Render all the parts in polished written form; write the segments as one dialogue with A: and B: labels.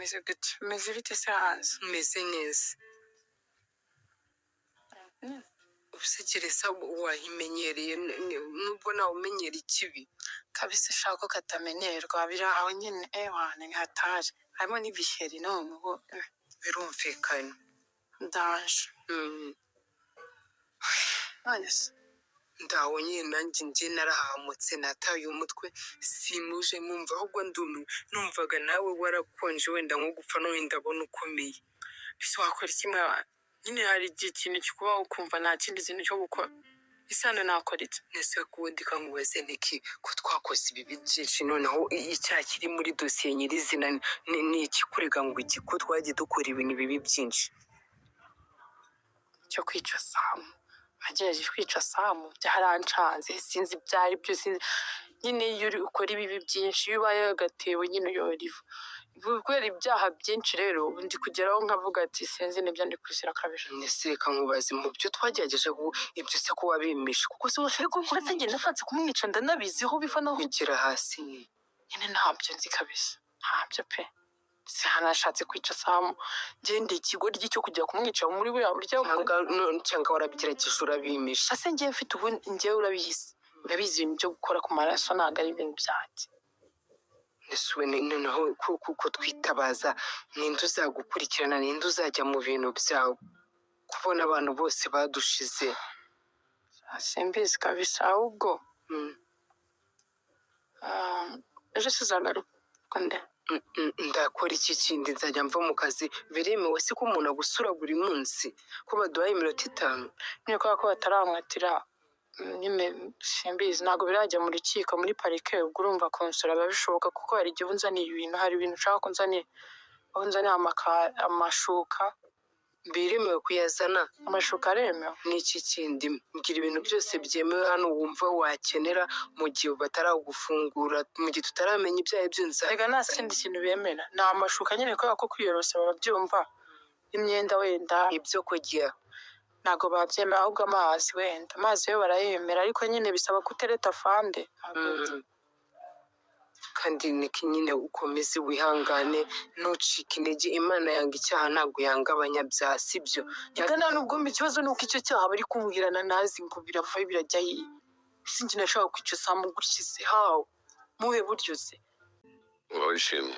A: Meze gute? Meze bite se hanze?
B: Umeze neza. Ubuse gereza wayimenyereye? Nubwo nawe umenyera ikibi.
A: Kabisa, shaka ko katamenyerwa, biri aho nyine. Ewana, ni hatari, harimo n'ibiheri noneho.
B: Birumvikana.
A: Danger. None se?
B: Ndaho nyine, nanjye njye narahamutse, nataye umutwe, simuje mwumva, ahubwo ndumiwe. Numvaga nawe warakonje, wenda nko gupfa, none ndabona ukomeye.
A: Ese wakora iki mwana? Nyine hari igihe ikintu kikubaho ukumva nta kindi kintu cyo gukora. Ese hano nakora iki?
B: Ese kubundi kankubaze, niki, ko twakoze ibibi byinshi, noneho icyaha kiri muri dosiye nyirizina ni ikikurega ngo iki, ko twagiye dukora ibintu bibi byinshi?
A: Cyo kwica Samu, agerageje kwica Samu, byarancanze, sinzi ibyo ari byo, sinzi nyine. Iyo uri ukora ibibi byinshi, iyo ubaye agatebo nyine uyora ivu. Kubera ibyaha byinshi rero, ndi kugeraho nkavuga ati sinzi n'ibyo ndi kuzira kabiri.
B: Ese reka nkubaze, mu byo twagerageje ibyo se ko wabimishe, kuko se
A: Ariko uretse njye nashatse kumwica, ndanabiziho biva naho.
B: Kwigira hasi.
A: Nyine ntabyo nzi kabisa, ntabyo pe. Sinashatse kwica Samu, njye ndi ikigoryi cyo kujya kumwica muri buriya buryo.
B: Cyangwa cyangwa warabigerageje urabimisha?
A: Ase njyewe mfite ubu, njyewe urabizi, urabizi, ibintu byo gukora ku maraso ntabwo ari ibintu byanjye.
B: Ese we noneho ko twitabaza, ninde uzagukurikirana? Ninde uzajya mu bintu byawe, kubona abantu bose badushize?
A: Simbizi kabisa, ahubwo ejo sizagaruka nde?
B: Ndakora iki kindi? Nzajya mva mu kazi? Biremewe se ko umuntu agusura buri munsi, ko baduhaye iminota 5?
A: Nyine kubera ko bataramwatira, nyine simbizi, ntabwo birajya mu rukiko, muri parike. Ubwo urumva kunsura biba bishoboka, kuko hari igihe unzaniye ibintu, hari ibintu ushaka ko unzaniye, aho unzaniye amashuka.
B: Biremewe kuyazana?
A: Amashuka aremewe.
B: N'iki kindi? Mbwira ibintu byose byemewe hano wumva wakenera mu gihe bataragufungura, mu gihe tutaramenya ibyo ari byo.
A: Rega nta kindi kintu bemera, ni amashuka nyine, kubera ko kwiyorosa barabyumva, imyenda wenda.
B: Ibyo kurya?
A: Ntabwo babyemera, ahubwo amazi wenda, amazi yo barayemera, ariko nyine bisaba kutereta fande.
B: Kandi niki nyine, ukomeze wihangane, ntucike intege. Imana yanga icyaha, ntabwo yanga abanyabyaha, sibyo?
A: Reka nta nubwo ikibazo ni uko icyo cyaha bari kumbwirana ntazi ngo birava birajya hehe. Sinjye nashaka kwica Samu gutya se? Hawe muhe buryo se?
C: Uba wishimye?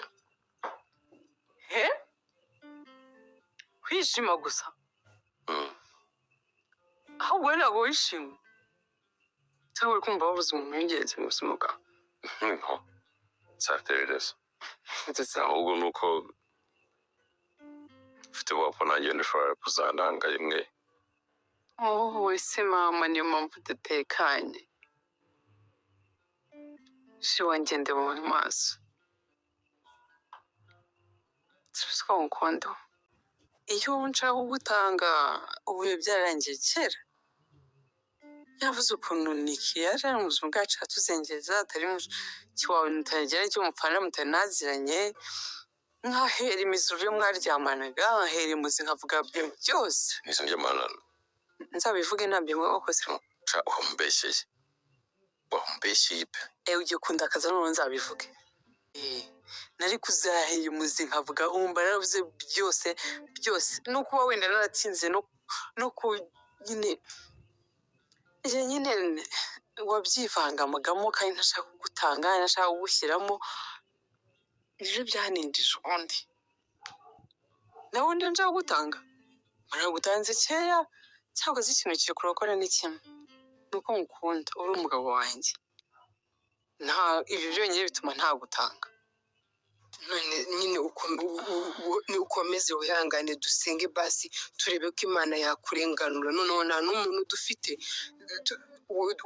B: He, kwishima gusa? Ahubwo we ntabwo wishimye, cyangwa uri kumva wabuze umuntu w'ingenzi mu buzima bwawe?
C: No, it's
B: Ndetse
C: ahubwo ni uko mfite ubwoba ko nanjye nshobora kuzananga rimwe.
B: Oh, ese mama, niyo mpamvu udatekanye? Shi wanjye, ndeba mu maso, subiza ko ngukunda. Iyo nshaka kugutanga ubu biba byararangiye kera. Yavuze ukuntu Niki yaje mu buzima bwacu atuzengereza, atari mushiki wawe, mutagera icyo mupfana, mutanaziranye, nkahera imizi uburyo mwaryamanaga, nkahera imuzi, nkavuga ibintu byose.
C: Nise ndyamana?
B: Nzabivuge ntabyo mwakoze.
C: Sha, wambeshyeye, wambeshyeye pe.
B: Ewe, ugiye kundakaza noneho, nzabivuge. Nari kuzahera umuzi, nkavuga, wumva naravuze byose byose, no kuba wenda naratsinze, no ku nyine njye nyine wabyivangamagamo, kandi ntashaka kugutanga, ntashaka kugushyiramo. Ibyo byanindije ubundi nawe undi nshaka gutanga, naragutanze kera. Cyangwa se ikintu kikurokora ni kimwe, ni uko ngukunda, uri umugabo wanjye. Nta ibyo byonyine bituma ntagutanga.
D: None nyine ukomeze wihangane, dusenge basi, turebe ko Imana yakurenganura. Noneho nta n'umuntu dufite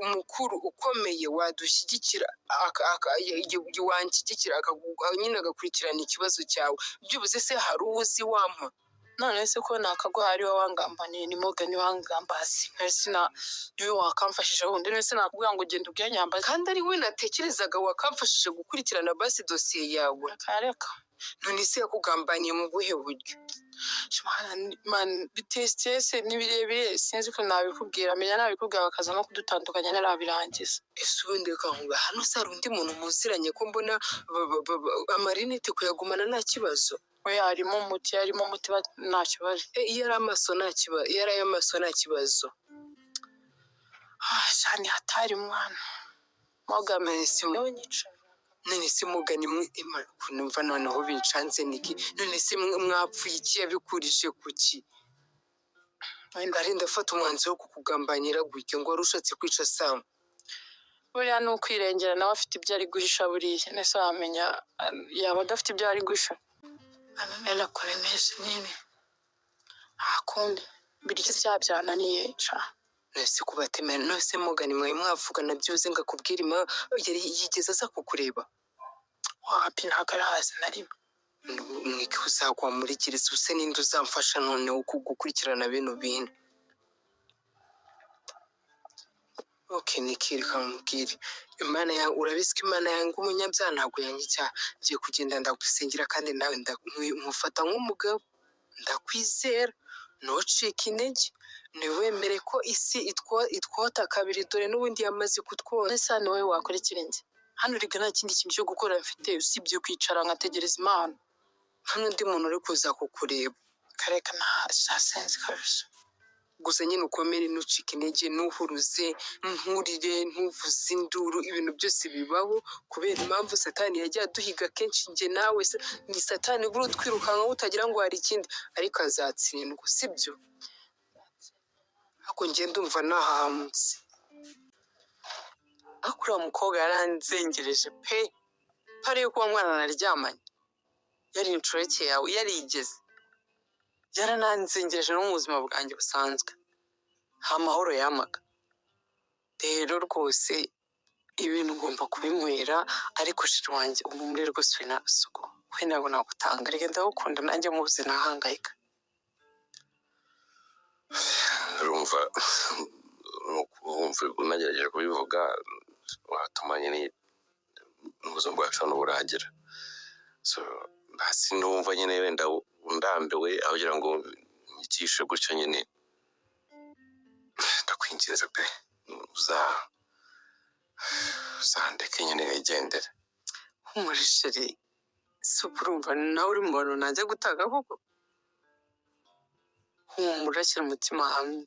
D: umukuru ukomeye wadushyigikira, wanshyigikira, nyine agakurikirana ikibazo cyawe byibuze. Se hari uwo uzi wampa?
A: None se ko nakaguha ari wowe wangambaniye? Ni Morgan wangambasi, sina niwe wakamfashije wundi. None se nakubwira ngo genda ubwire Nyambazi?
D: Kandi ari we natekerezaga wakamfashije gukurikirana basi dosiye yawe.
A: Reka reka.
D: None se yakugambaniye mu buhe buryo?
A: Biteye stress, ni birebire, sinzi ko nabikubwira. Menya nabikubwira bakaza no kudutandukanya ntarabirangiza.
D: Ese ubundi reka nkuba hano se hari undi muntu muziranye ko mbona amarinete kuyagumana nta kibazo?
A: We harimo umuti, harimo umuti, nta kibazo.
D: Iyo ari amaso nta kibazo, iyo ari ayo maso nta kibazo.
A: Ah, cyane hatari mwana Morgan.
D: None se
A: niwe nyica.
D: None se mugani mwe numva noneho bincanze niki? None se mwapfuye iki? Yabikurije kuki?
A: Wenda
D: Arinda afata umwanzuro wo kukugambanira gutyo ngo wari ushatse kwica Sam.
A: Buriya ni ukwirengera, nawe afite ibyo ari guhisha buriya. Nese wamenya yaba adafite ibyo ari guhisha? Amamera kure neza nyine, nta kundi biryo bya byananiye ca.
D: None se kubatemera, none se mugani mwe mwavugana byuze ngakubwira yari yigeze aza kukureba?
A: Wapi, ntabwo arahaza na rimwe.
D: Mwike uzagwa muri gereza use ninde uzamfasha noneho gukurikirana bino bintu? Okay, Niki, reka nkubwire. Imana ya urabizi ko Imana yanga umunyabyaha, ntabwo yanga icyaha. Ngiye kugenda ndagusengera kandi nawe nkufata nk'umugabo, ndakwizera, ntucike intege, ntiwemere ko isi itwota kabiri, dore n'ubundi yamaze kutwota.
A: Ese hano wowe wakora ikirenge hano? Rega nta kindi kintu cyo gukora mfite usibye kwicara nkategereza Imana.
D: Nta n'undi muntu uri kuza kukureba.
A: Kareka nta sense kabisa.
D: Gusa nyine ukomere, ntucike intege, ntuhuruze, nturire, ntuvuze induru. Ibintu byose bibaho kubera impamvu. Satani yagiye aduhiga kenshi njye nawe ni satani buri utwirukanka utagira ngo hari ikindi, ariko azatsindwa, sibyo? Ariko njye ndumva nahahamutse.
B: Ariko uriya mukobwa yaranzengereje pe, pari yuko uwo mwana naryamanye yari inshoreke yawe, yarigeze yarananzengereje no mu buzima bwanjye busanzwe nta mahoro yamaga. Rero rwose ibintu ugomba kubinywera, ariko shiri wanjye ubu muri rwose we nasuku we ntabwo nagutanga, reka ndagukunda nanjye mubuze nahangayika.
C: Urumva wumva unagerageje kubivuga watuma nyine ubuzima bwacu hano burangira. So hasi numva nyine wenda ndambiwe, aho kugira ngo nyicishe gutyo nyine, ndakwinginze pe, uzandeke nyine nigendere.
B: Humura sheri, si ubu urumva nawe uri mu bantu najya gutanga koko? Humura, shyira umutima hamwe,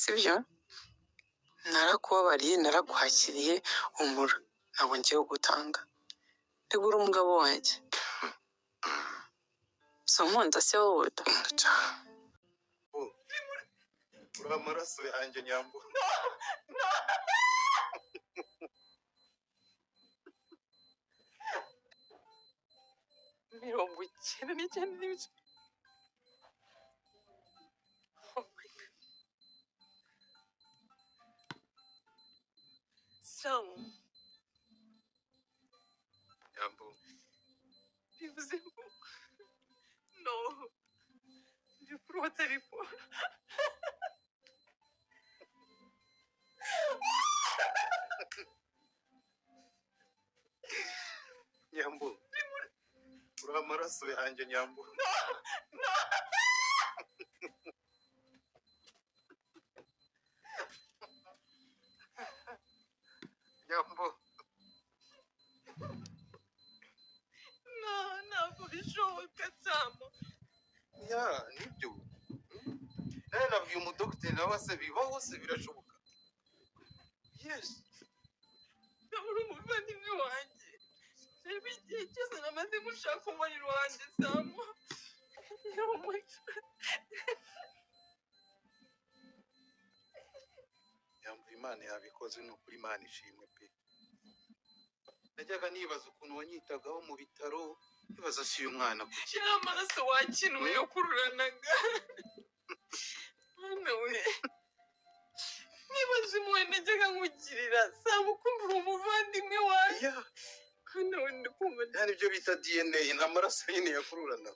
B: sibyo? Narakubabariye, narakwakiriye, humura, ntabwo ngiye gutanga, tegura umugabo wanjye. Si unkunda se wowe?
E: Uri amaraso yanjye Nyambo.
B: 99 n'ibice. Oh my God. Sam,
E: Nyambo.
B: Bivuze ngo no, ndi kurota ariko.
E: Nyambo, uri amaraso yanjye Nyambo. Nyambo.
B: No, ntabwo bishoboka Sam.
E: Ya nibyo, nawe nabwiye umudogiteri nawe se bibaho se birashoboka, yes.
B: Ndabona umuvandimwe wanjye. Reba igihe cyose namaze gushaka umuriro wanjye Sam. Oh my God.
E: Nyambo, Imana yabikoze, ni ukuri Imana ishimwe pe. Najyaga nibaza ukuntu wanyitagaho mu bitaro, nibaza si uyu mwana kuki.
B: Ya maraso wakinuye yo kururanaga. Mwana we. Nibaza impuhwe najyaga nkugirira Sam, ukumva uri umuvandimwe wanjye.
E: Ya.
B: Mwana we, ndikumva.
E: Ya, nibyo bita DNA, ni amaraso nyine yakururana.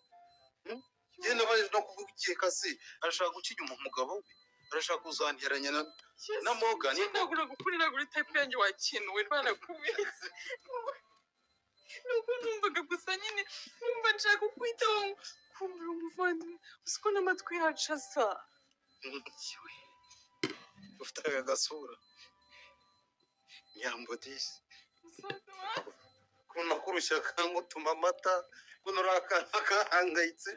E: Njye nabaje no kuvuga ukeka se arashaka guca inyuma umugabo we, arashaka kuzanteranya na Morgan.
B: Ntabwo nagukurira kuri type yanjye wakinuwe, rwanakubizi.
D: Nuko numvaga gusa nyine numva nshaka kukwitaho, kumvira umuvandimwe, uzi ko n'amatwi yacu asa.
E: Ufite aka gasura Nyambo disi.
D: Musaza wanjye.
E: Kuno kurushya kangutuma amata, kuno uri akana kahangayitse.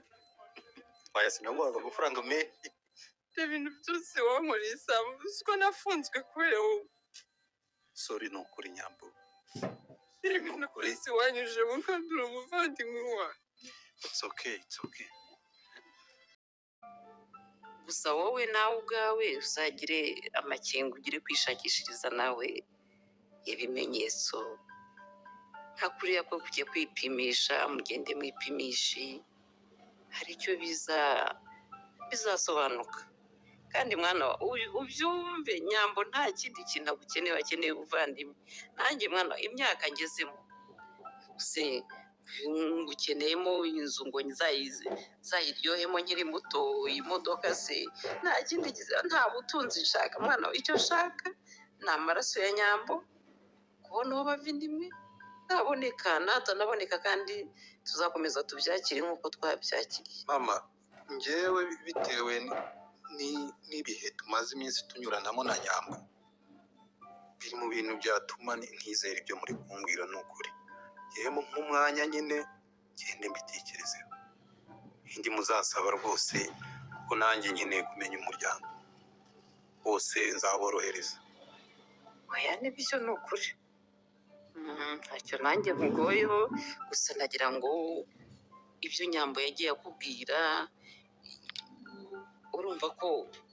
E: Waya, sinaguhaga amafaranga menshi.
D: Ibyo bintu byose wankoreye, Samu, uzi ko nafunzwe kubera wowe.
E: Sorry, ni ukuri Nyambo.
D: Ibintu byose wanyujemo kandi uri umuvandimwe wawe.
E: It's okay, it's okay.
B: Gusa wowe nawe ubwawe uzagire amakenga, ugire kwishakishiriza nawe ibimenyetso nka kuriya ko kujya kwipimisha, mugende mwipimishe, hari icyo bizasobanuka. Kandi mwana wa, ubyumve, Nyambo nta kindi kintu agukeneye, akeneye ubuvandimwe. Nanjye mwana wa, imyaka ngezemo se ngukeneyemo inzu ngo nzayiryohemo nkiri muto, imodoka se, nta kindi nta butunzi nshaka mwana wa. Icyo nshaka ni amaraso ya Nyambo, kubona uwo bavindimwe naboneka natanaboneka, kandi tuzakomeza tubyakire nk'uko twabyakiriye.
E: Mama, njyewe bitewe n'ibihe tumaze iminsi tunyuranamo na Nyambo, biri mu bintu byatuma ntizera ibyo muri kumbwira. Ni ukuri yewe, nk'umwanya nyine ngende mbitekerezeho, indi muzasaba rwose, kuko nanjye nkeneye kumenya umuryango wose, nzaborohereza.
B: Oya, nibyo, ni ukuri. Ntacyo nanjye nkugoyeho, gusa nagira ngo ibyo Nyambo yagiye akubwira, urumva ko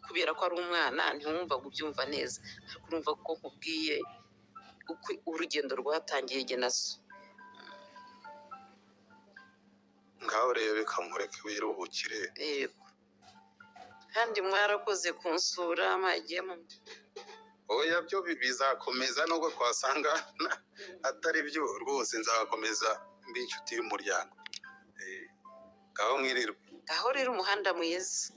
B: kubera ko ari umwana ntiwumva ubyumva neza, ariko urumva ko nkubwiye uko urugendo rwatangiye jye na so.
E: Ngaho rero reka nkureke wiruhukire.
B: Yego, kandi mwarakoze kunsura mwagiye mu
E: Oya, byo bizakomeza nubwo twasanga atari byo, rwose nzakomeza mbe inshuti y'umuryango. Ngaho mwirirwe.
B: Aho rero umuhanda mwiza.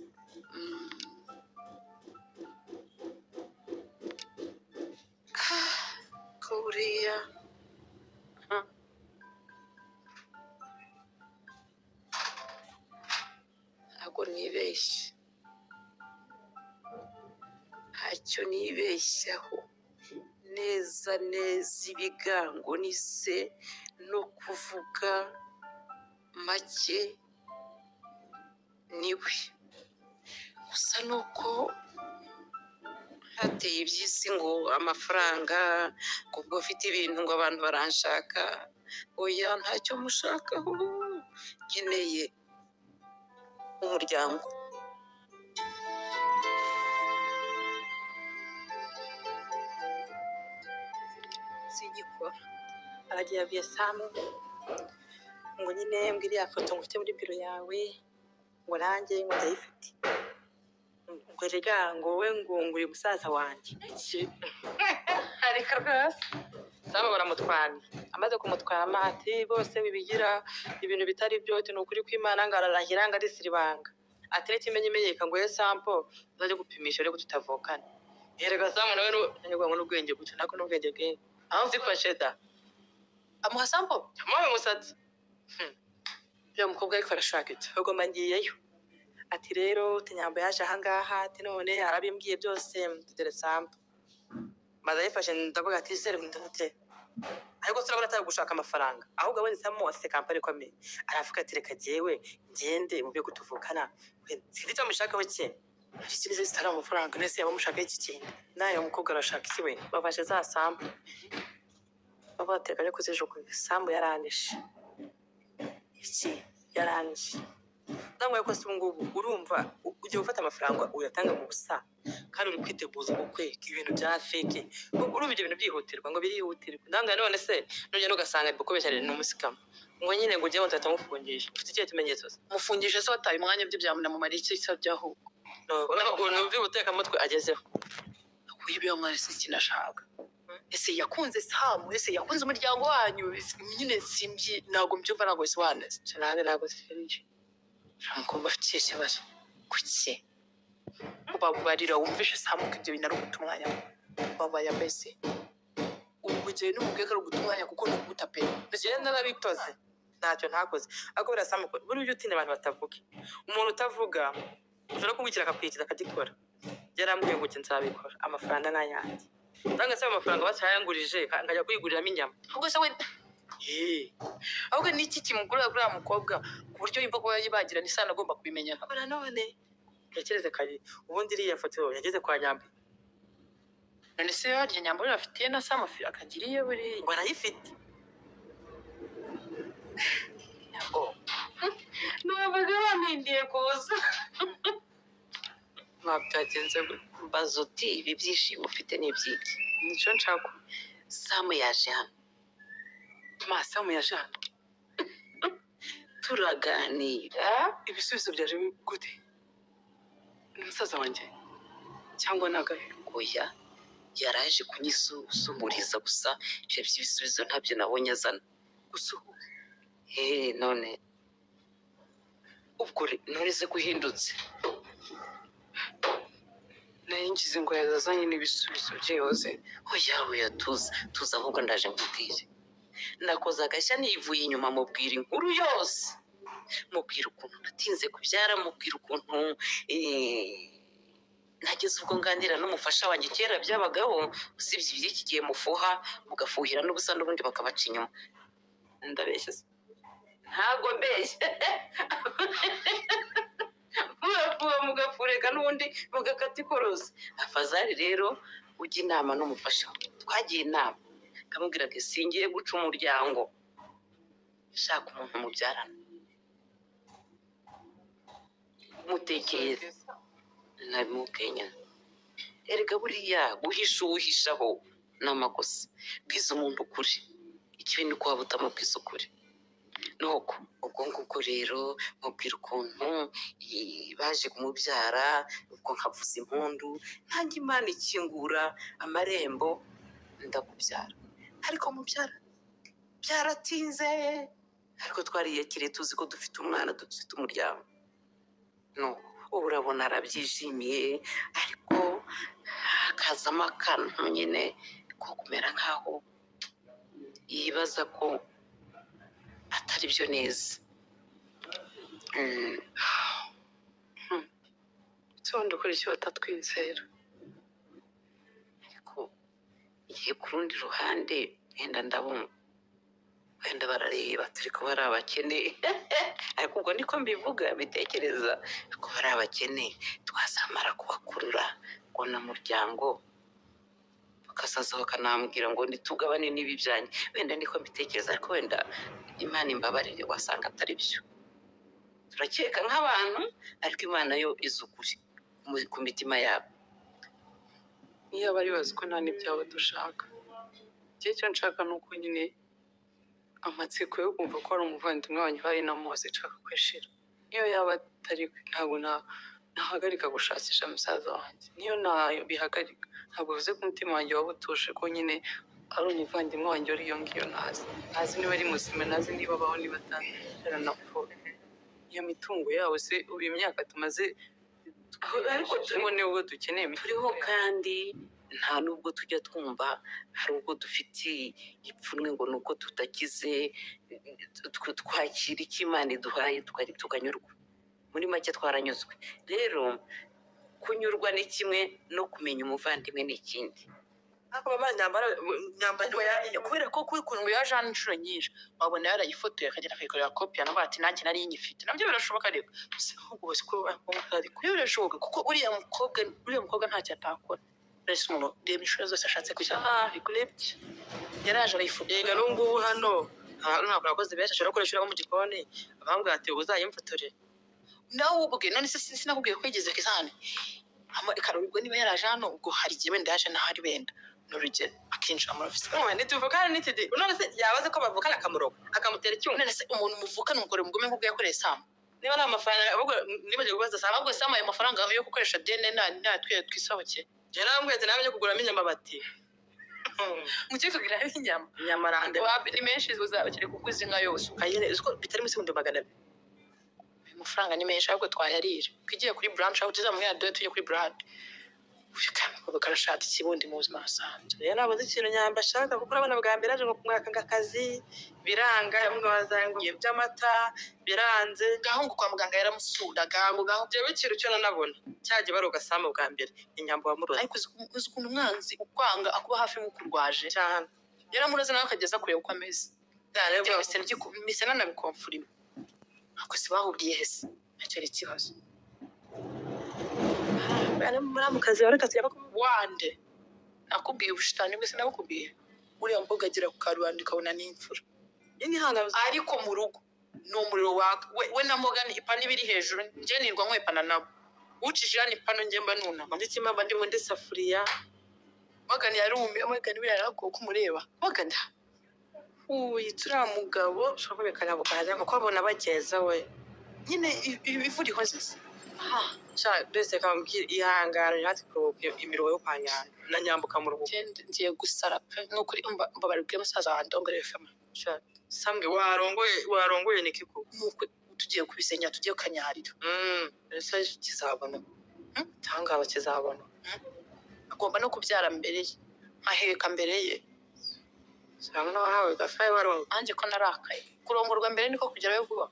B: Ko buriya ntabwo nibeshye, ntacyo nibeshyaho neza neza, ibigango ni se no kuvuga make niwe gusa, nuko hateye iby'isi ngo amafaranga, ngo ubwo mfite ibintu ngo abantu baranshaka. Oya, ntacyo mushakaho, nkeneye umuryango.
A: Sigikora aragiye abwiye Samu ngo nyine mbwira iriya foto ngo ufite muri biro yawe, ngo nanjye ngo ndayifite, ngo rega ngo wowe ngo uyu musaza wanjye. Areka rwose, Samu baramutwara, amaze kumutwama ati bose bibigira ibintu bitari byo, ati ni ukuri kw'Imana, ngo ararahira ngo arisiribanga, ati n'ikimenyimenyeka ngo ye sampo uzajye gupimisha urebe ko tutavukana. Erega Samu nawe ngo n'ubwenge buke nako n'ubwenge bwinshi aho nzifashe da, amuha sampo, amuha umusatsi. Uriya mukobwa ariko arashaka iki? Ubwo mba ngiyeyo, ati rero Nyambo yaje ahangaha, ati none arabimbwiye byose, dore sampo maze ayifashe. Ndavuga ati sere ndute, ariko turabona atari gushaka amafaranga, ahubwo abonye Samu afite kampani ikomeye, aravuga ati reka jyewe ngende mu byo kutuvukana, sinzi icyo amushakaho cye, ikindi zitari amafaranga. Nese yaba amushakaho iki kintu? Nawe umukobwa arashaka iki we? Bafashe za sampo babateka ariko kuzijugunya. Sambu yaranyishe, iki yaranyishe, ndamwaye ko se ubu ngubu urumva ugiye gufata amafaranga uyatanga mu busa, kandi uri kwiteguza ubukwe, ibintu bya fake. Urumva ibyo bintu byihutirwa, ngo birihutirwa ndanga. None se nugenda ugasanga kubeshya ni umusikama, ngo nyine ngo ujye ngo nzahita mufungisha, ufite ikihe kimenyetso se?
F: Mufungishe se wataye umwanya, byo byamunamumara iki se by'ahubwo?
A: Numva ubutekamutwe agezeho.
F: Uyu mwana se sinashaka, ese yakunze Samu? Ese yakunze umuryango wanyu? Nyine simbyi, ntabwo mbyumva, ntabwo bisobanutse.
A: Nanjye ntabwo sinzi
F: Umukobwa afite ikihe kibazo? Kuki babarira wumvishe Samu ko ibyo bintu ari uguta umwanya we? Babaya mbese ubwo
A: Mu gihe n'umubwiye ko ari uguta umwanya, kuko ni ukuwuta pe.
G: Njyewe narabitoze, ntacyo ntakoze, ariko buriya Samu, buriya ujya utinya abantu batavuga. Umuntu utavuga ushobora kumwikira akakwikiza akagikora. Yarambwiye ngo njye nzabikora, amafaranga ni ayanjye. Nanga se amafaranga basayangurije nkajya kuyiguriramo inyama.
F: Ahubwo se we, ahubwo ni iki kimugura kuri uriya mukobwa ku buryo yumva ko bagirana isano agomba kubimenya?
G: Ahora none ntekereze kare, ubundi iriya foto yageze kwa Nyambi.
F: None se harya Nyambo afitiye na Samu akagira iyo buriya?
G: Ngo arayifite.
F: Numvaga bampindiye kuza.
B: Byagenze gute?
H: Mbaza uti ibi byishimo ufite ni iby'iki?
B: Nicyo nshaka.
H: Samu yaje hano.
B: Ma, Samu yaje hano?
H: Turaganira.
B: Ibisubizo byaje gute? Ni musaza wanjye cyangwa ni agahe?
H: Oya, yaraje kunyisusumuriza gusa, ibyo by'ibisubizo ntabyo nabonye azana.
B: Gusuhuza?
H: Hehe, none ubwo none se ko uhindutse?
B: Nari ngize ngo yazazanye n'ibisubizo byihuse.
H: Oya oya, tuza tuza, ahubwo ndaje nkubwire. Nakoze agashya nivuye inyuma, mubwira inkuru yose, mubwira ukuntu natinze kubyara, mubwira ukuntu nageze ubwo nganira n'umufasha wanjye. Kera byabagaho, usibye iby'iki gihe mufuha mugafuhira n'ubusa n'ubundi bakabaca inyuma. Ndabeshya se? Ntabwo mbeshya. Murafuha mugafureka n'ubundi mugakata ikorosi. Afazari rero ujya inama n'umufasha we. Twagiye inama, ndamubwira ati singiye guca umuryango, shaka umuntu mubyarana, mutekere nabimubwiye nyine. Erega buriya guhisha uwuhishaho ni amakosa. Bwiza umuntu ukuri, ikibi ni uko waba utamubwiza ukuri. Nuko ubwo ngubwo rero mubwira ukuntu baje kumubyara, ubwo nkavuza impundu ntange, Imana ikingura amarembo ndakubyara. Ariko mubyara byaratinze, ariko twariyakiriye tuzi ko dufite umwana, dufite umuryango. No ubu urabona arabyishimiye, ariko hakazamo akantu nyine ko kumera nkaho yibaza ko atari byo neza.
B: Ubundi ukora icyo batatwizera.
H: Ariko igihe ku rundi ruhande wenda ndabumva, wenda barareba turi kuba ari abakene, ariko ubwo niko mbivuga bitekereza ko bari abakene, twazamara kubakurura ngo na muryango bakazaza bakanambwira ngo nitugabane n'ibi byanjye. Wenda niko mbitekereza, ariko wenda Imana imbabarire, wasanga atari byo. Turakeka nk'abantu, ariko Imana yo izi ukuri ku mitima yabo.
B: Niyo bari bazi ko nta n'ibyabo dushaka. Igihe icyo nshaka ni uko nyine amatsiko yo kumva ko ari umuvandimwe wanjye uhari na muzi nshaka kwishira. Niyo yaba atari we, ntabwo nahagarika gushakisha musaza wanjye. Niyo nabihagarika, ntabwo bivuze ko umutima wanjye waba utuje ko nyine ari umuvandimwe wanjye uri iyo ngiyo ntazi. Ntazi niba ari muzima, ntazi niba abaho, niba ataranapfuye. Iyo mitungo yabo se, ubu imyaka tumaze
H: Ariko
B: turimo nibwo dukeneye
H: turiho, kandi nta nubwo tujya twumva hari ubwo dufite ipfunwe ngo ni uko tutakize. Twakira icyo Imana iduhaye tukanyurwa. Muri make twaranyuzwe. Rero kunyurwa ni kimwe no kumenya umuvandimwe ni ikindi.
G: Ariko mama, nyambara nyambara.
F: Kubera ko ukuntu yaje hano inshuro nyinshi, wabona yarayifotoye akagenda akayikorera kopi, yanavuga ati nanjye nari nyifite. Nabyo birashoboka, ariko
G: Gusa ahubwo bose ko
F: ariko birashoboka, kuko uriya mukobwa ntacyo atakora. Mbese umuntu reba inshuro zose ashatse kujya, ah, bikurebye, yaraje arayifotora.
G: Yega n'ubu ngubu hano ntabwo abakozi benshi ashobora gukoresha abo mu gikoni, abambwira ati uzayimfotore.
F: Nawe ubwe none se sinakubwiye ko yigeze kizane ubwo niba yaraje hano, ubwo hari igihe wenda yaje n'ahari, wenda ni urugero, akinjira muri ofisi.
G: None ntituvukana n'itidi, none se yabaze ko bavukana akamuroga akamutera icyuma?
F: None se umuntu muvukana umugore mugome nk'ubwo yakoreye Samu?
G: Niba nta mafaranga, ahubwo nibagiwe kubaza Samu.
F: Ahubwo Samu ayo mafaranga yo gukoresha dene natwe twisohokeye.
G: Njye narambwiye ati nawe njye kuguramo inyama, bati
F: Mujye kuguramo inyama.
G: Inyama arande.
F: Ni menshi, uzabakire kuguza inka yose.
G: Kayene, uzi ko bitari munsi y'200,000?
F: Ayo mafaranga ni menshi, ahubwo twayarira twigiye kuri branch, aho tuzamubwira dore tujye kuri branch. Uyu kamukobwa karashaka ikibundi mu buzima busanzwe.
G: Rero ntabwo nzi ikintu Nyambo ashaka, kuko urabona bwa mbere aje ngo kumwaka ngo akazi biranga, ngo by'amata biranze.
F: Ngaho ngo kwa muganga yaramusuraga ngo ngaho.
G: Jewe ikintu cyo nanabona cyagiye baroga Samu bwa mbere ni Nyambo wamuroze.
F: Ariko uzi ukuntu umwanzi ukwanga akuba hafi nk'ukurwaje.
G: Cyane.
F: Yaramuroze nawe akageza kureba uko ameze.
G: Cyane rwose.
F: Mise nanabikomfurima. Ako si bahubwiye hese ntacyo ari ikibazo.
G: Muramukazi wawe reka tujya.
F: Wande nakubwiye ubushitani bwese nabukubwiye. Uriya mukobwa agera ku karubanda ukabona ni imfura, ariko mu rugo ni umuriro waka. We na Morgan ipanu iba iri hejuru, njye nirwa nkwepana nabo. Ucishije hano ipanu njye mba nunama.
G: Ndetse mba ndi muri safuriya.
F: Morgan yarumiye. Morgan buriya yaragowe ko umureba Morgan uyu turiya mugabo.
G: Ushobora kubikanya bukajya kuko abona bageza we.
F: Nyine ivu rihoze se.
G: Sha mbese kambwira ihangane natwe kuruhuka imiruho yo kwa Nyambo na Nyambo ukamuruhuka.
F: Ngiye gusara pe, ni ukuri mbabarira ubwiye musaza wanjye ndongorere fema.
G: Sha Sambwe warongoye ni kiko.
F: Ni ukuri tugiye kubisenya, tugiye kukanyarira.
G: Ese kizabona tangaba kizabona.
F: Agomba no kubyara mbere ye, nkaheka mbere ye.
G: Cyangwa nawe hawe gafaye warongo.
F: Nanjye ko narakaye, kurongorwa mbere niko kugerayo vuba.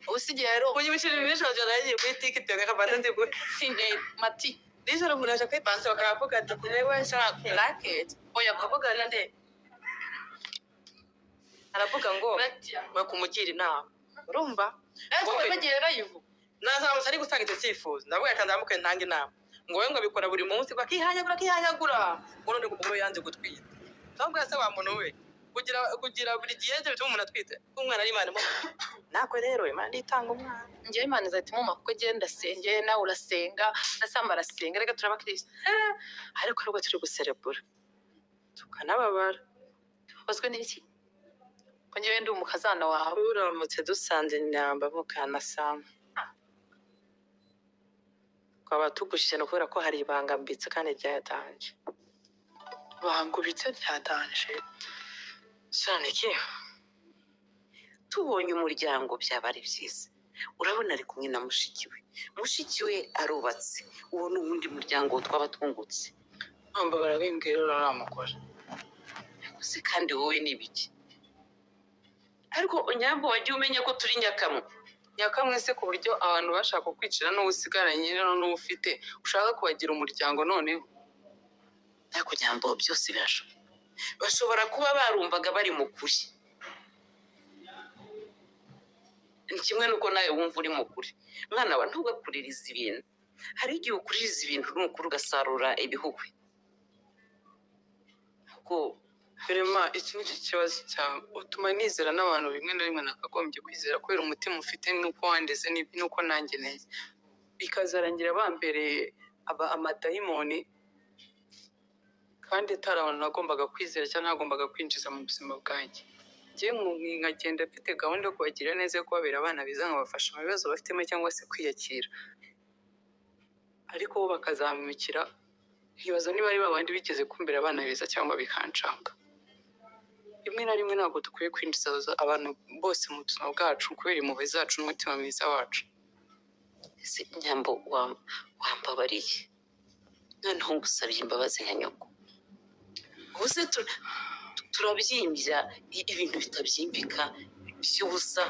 F: Ubu si igihe rero.
G: Unyibishije ibintu byose nagiye kuri TikTok akabata ndi kuri
F: sine mati.
G: Nijoro umuntu aje kwipansa bakavuga ati kumewe sha racket.
F: Oya.
G: Akavuga nande aravuga ngo bakumugira inama urumva.
F: Ese bagiye live?
G: Nazamutse ari gutanga icyo cyifuzo, ndavuga reka nzamuke ntange inama ngo we ngo abikora buri munsi ngo akihanyagura akihanyagura ngo none ngo umugore yanze gutwita. Ndavuga se wa muntu we kugira buri gihe ibyo bituma umuntu atwite umwana ari Imana nakwe rero Imana itanga umwana.
F: Njyewe Imana izahita imuma kuko njyewe ndasengeye, nawe urasenga na Samba arasenga, reka turaba kirisitu.
G: Ariko nubwo turi guserebura tukanababara.
F: Tubabazwe n'iki ko njyewe ndi umukazana wawe?
G: Uramutse dusanze Nyamba mukana Samu twaba tugushije no kubera ko hari ibanga mbitse kandi ryayatanje.
F: Bangubitse ryatanje.
G: Cyane ki.
H: Tubonye umuryango byaba ari byiza. Urabona ari kumwe na mushiki we, mushiki we arubatse, uwo ni uwundi muryango twaba twungutse.
B: Ntabwo barabimbwira uriya mugore.
H: Se kandi wowe ni ibiki? Ariko Nyambo wagiye umenya ko turi nyakamwe.
B: Nyakamwe se ku buryo abantu bashaka kukwicira n'uwo usigaranye n'uwo ufite ushaka kubagira umuryango noneho.
H: Ariko Nyambo byose birashoboka, bashobora kuba barumvaga bari mu kuri. Ni kimwe n'uko nawe wumva uri mu kuri. Mwana wa ntugakuririze ibintu, hari igihe ukuririza ibintu nukuri ugasarura ibihuhwe. Kuko
B: Rema iki ni cyo kibazo cyawe, utuma nizera n'abantu bimwe na rimwe nakagombye kwizera kubera umutima ufite n'uko wandeze n'uko nanjye neza, bikazarangira bambereye aba amadayimoni kandi atari abantu nagombaga kwizera cyangwa nagombaga kwinjiza mu buzima bwanjye. Njyewe nkagenda mfite gahunda yo kubagirira neza, yo kubabera abana beza, nkabafasha mu bibazo bafitemo cyangwa se kwiyakira, ariko bo bakazamukira nkibaza niba ari babandi bigeze kumbera abana beza cyangwa bikancanga. Rimwe na rimwe ntabwo dukwiye kwinjiza abantu bose mu buzima bwacu kubera impuhwe zacu n'umutima mwiza wacu.
H: Ese Nyambo wambabariye noneho ngusabye imbabazi nka nyoko. Ubu se turabyimbya ibintu bitabyimbika by'ubusa.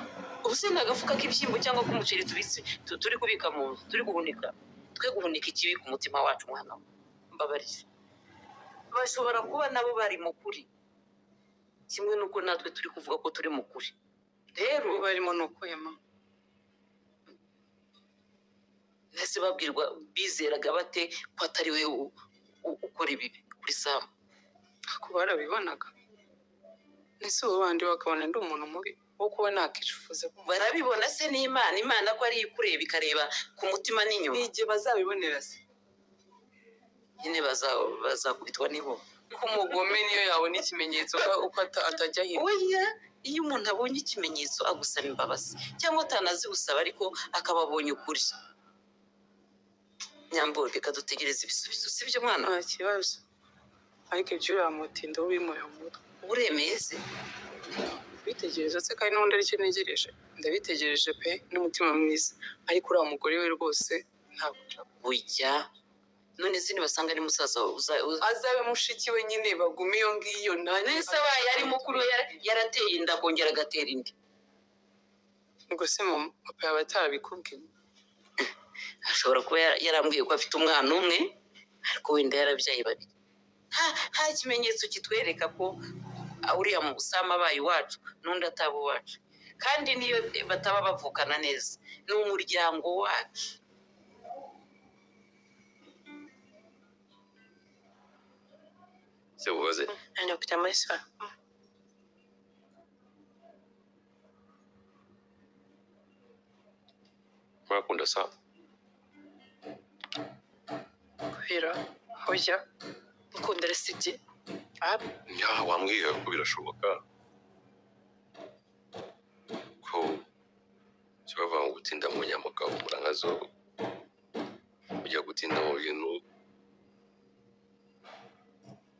H: Ubu se ni agafuka k'ibishyimbo cyangwa k'umuceri tubitse turi kubika mu nzu, turi guhunika. Twe guhunika ikibi ku mutima wacu mwana we. Mbabarire. Bashobora kuba nabo bari mu kuri, kimwe n'uko natwe turi kuvuga ko turi mu kuri. Rero
B: barimo ni ukwema.
H: Mbese babwirwa bizeraga bate ko atari we ukora ibibi kuri Samu?
B: Ko barabibonaga. Ese ubu bandi bakabona ndi umuntu mubi wo kuba nakifuza?
H: Barabibona se n'Imana, Imana ko ari ikureba ikareba ku mutima n'inyuma.
B: Igihe bazabibonera se?
H: Nyine bazakubitwa nibo.
B: Ko umugome niyo yabona ikimenyetso uko atajya hirya.
H: Oya, iyo umuntu abonye ikimenyetso agusaba imbabazi cyangwa atanazigusaba ariko akaba abonye ukuri. Nyambo reka dutegereze ibisubizo, sibyo mwana?
B: Nta kibazo, ariko ibyo uriya mutindo w'imuye mu mutwe.
H: Uremeye se?
B: Bitegereza se kandi n'ubundi aricyo ntegereje, ndabitegereje pe n'umutima mwiza, ariko uriya mugore we rwose ntabwo nshaka.
H: Ujya None se nibasanga ari musaza wawe
D: Azabe mushiki we nyine, bagume iyo ngiyo nta.
H: None se abaye ari mukuru we yarateye inda, akongera agatera indi?
D: Ubwo se mama, papa yaba atarabikubwiye?
H: Ashobora kuba yarambwiye ko afite umwana umwe, ariko wenda yarabyaye babiri. Nta kimenyetso kitwereka ko uriya Musamu abaye iwacu n'undi ataba iwacu. Kandi niyo bataba bavukana neza, ni umuryango wacu.
C: Se ubaze.
A: Ntangiye kujya muri salo.
C: Mwakunda sa?
A: Kubera hoya mukunda resigi.
C: Ya, wambwiye ko birashoboka ko cyo bavuga ngo gutinda mu nyamugabo nkazo, ujya gutinda mu bintu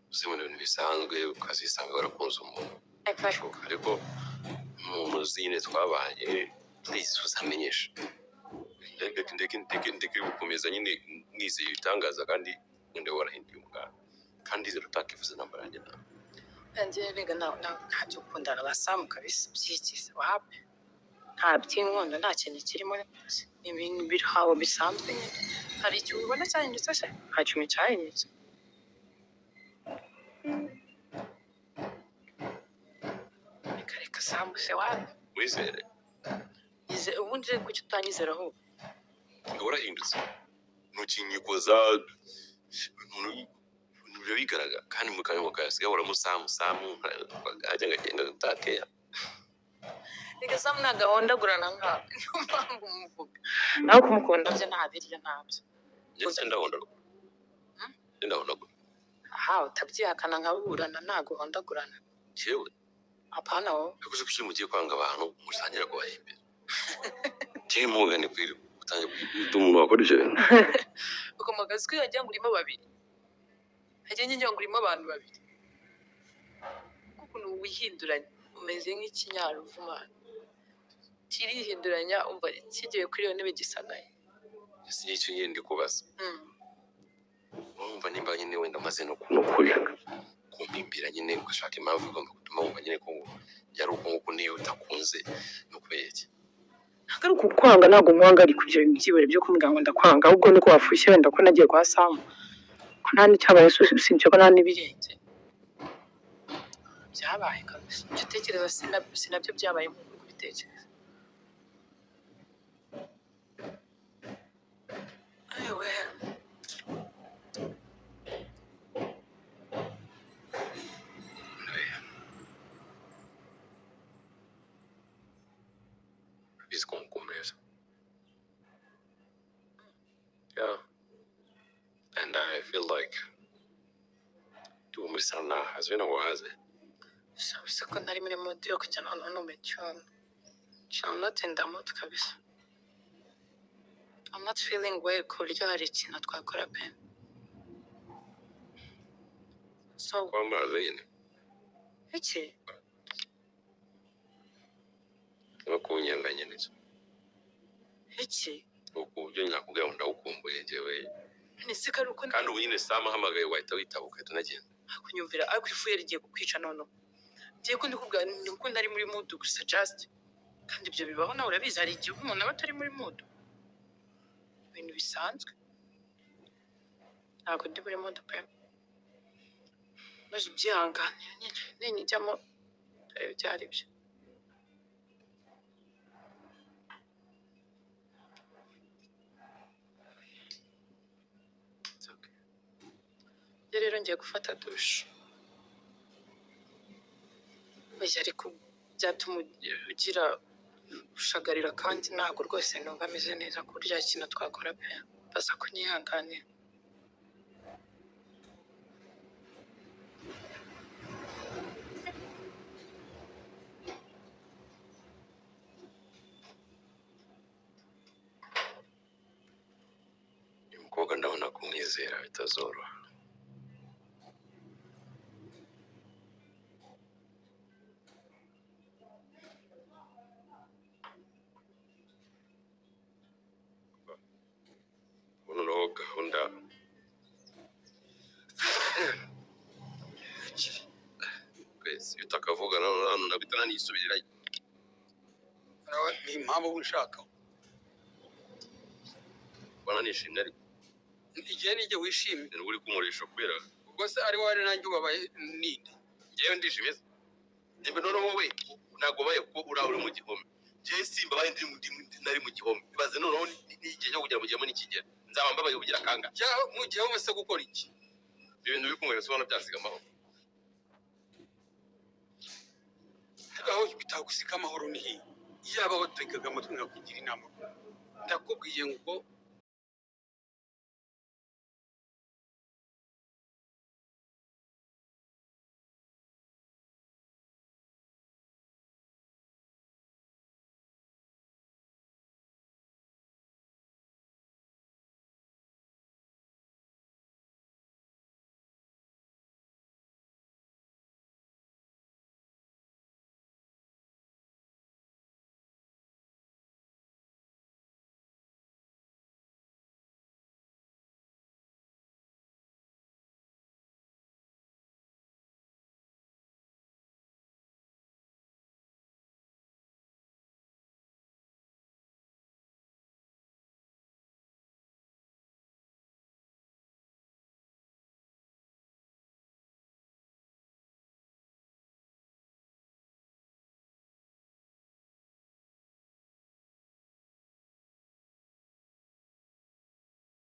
C: uzi, mu bintu bisanzwe, ukazisanga warakunze umuntu. Birashoboka, ariko umuntu uzi nyine twabanye, please uzamenyeshe. Ndeke, ndeke, ndeke, ndeke gukomeza nyine nizeye ibitangaza, kandi wenda warahinduye umwana, kandi ndizera utakifuza intambara yanjye nawe.
A: Nanjye rega nta byo gukundana na Samu kabisa, byigize wapi, nta by'inkondo, nta kintu kirimo. Ni ibintu biri aho bisanzwe nyine. Hari ikintu ubona cyahindutse se? Nta kintu cyahindutse. Reka reka, Samu se wapi.
C: Wizere.
A: Ubundi kuki utanyizera ahubwo?
C: Warahindutse, ntukinyikoza, biba bigaragara, kandi mu kanwa kasigaye uramusamu samu ajya agenda utakeya.
A: Reka, Samu ntabwo ahondagurana nkawe, niyo mpamvu umuvuga. Nawe kumukunda byo nta biryo, ntabyo.
C: Ndetse ndahondagura, ndahondagura.
A: Aha utabyihakana nkaburana, ntabwo uhondagurana.
C: Yewe.
A: Apana wowe.
C: Yakoze kuki mugiye kwanga abantu mutangira kubahimbira? Njyewe mugane kwiri utangiye kwita umuntu wakora ibyo bintu.
A: Ukomoka ko wagira ngo urimo babiri, hagiye ngira ngo urimo abantu babiri, kuko ukuntu wihinduranya umeze nk'ikinyaruvumana kirihinduranya, umva kigiye kuri iyo ntebe gisagaye.
C: Ese nicyo nyine ndi kubaza? Urumva nimba nyine wenda amaze no kumpimbira nyine, ugashaka impamvu igomba gutuma wumva nyine ko yari uko nguko, niyo utakunze ni ukubera iki?
A: Ntabwo ari ukukwanga, ntabwo nkwanga, ariko ibyo bintu byibure byo kumbwira ngo ndakwanga, ahubwo nuko wafushye wenda ko nagiye kwa Samu, ko nta n'icyabaye, usibye ko nta n'ibirenze byabaye kabisa. Ibyo utekereza si nabyo byabaye nk'uko uri kubitekereza. Ayiwe.
C: Urabizi ko ngukumbuye. Yeah, and I feel like tuba muri salo nahaze, wenda ngo wahaze.
A: Bisa ko ntari muri mood yo kujya noneho no mu cyumba. I'm not in the mood kabisa. I'm not feeling well ku buryo hari ikintu twakora pe. So
C: Kwamaze nyine.
A: Iki?
C: No kunyanga nyine.
A: Iki?
C: Uku buryo nakubwira ngo ndagukumbuye njyewe.
A: None se ko ari uko?
C: Kandi ubu nyine Sam ahamagaye wahita witaba, ugahita unagenda.
A: Kunyumvira, ariko ifu yari igiye kukwica noneho. Ngiye ko ndikubwira ni uko ntari muri mood gusa, just. Kandi ibyo bibaho, nawe urabizi, hari igihe umuntu aba atari muri mood. Ibintu bisanzwe. Ntabwo ndi muri mood pe. Maze ubyihanganire nyine, ninjyamo ibyo ari byo.
C: It's okay.
A: Njye rero ngiye gufata dushe. Oya, ariko byatuma ugira ushagarira, kandi ntabwo rwose numva ameze neza ku buryo hari ikintu twakora pe. Baza kunyihanganira.
C: Uyu mukobwa ndabona kumwizera bitazoroha. Ubu noneho gahunda Naguhita nanisubirirayo.
E: Nawe ni impamvu uba unshaka.
C: Ubona nishimye, ariko
E: igihe n'igihe wishimye.
C: Ni uri kunkoresha kubera
E: Ubwo se ari wowe, ari nanjye ubabaye ninde?
C: Njyewe ndishimye se? Njyewe noneho wowe ntabwo ubaye kuko uriya uri mu gihome. Njyewe simbabaye, nari mu gihome. Ibaze noneho n'igihe cyo kugira mu gihome nikigera, nzaba mbabaye kugira kanga.
E: Cyangwa mu gihe wese gukora iki?
C: Ibintu biri kunkoresha ubona byasiga amahoro?
E: Aho bitagusiga amahoro ni hehe? Iyaba wategaga amatwi nkakugira inama, ndakubwiye ngo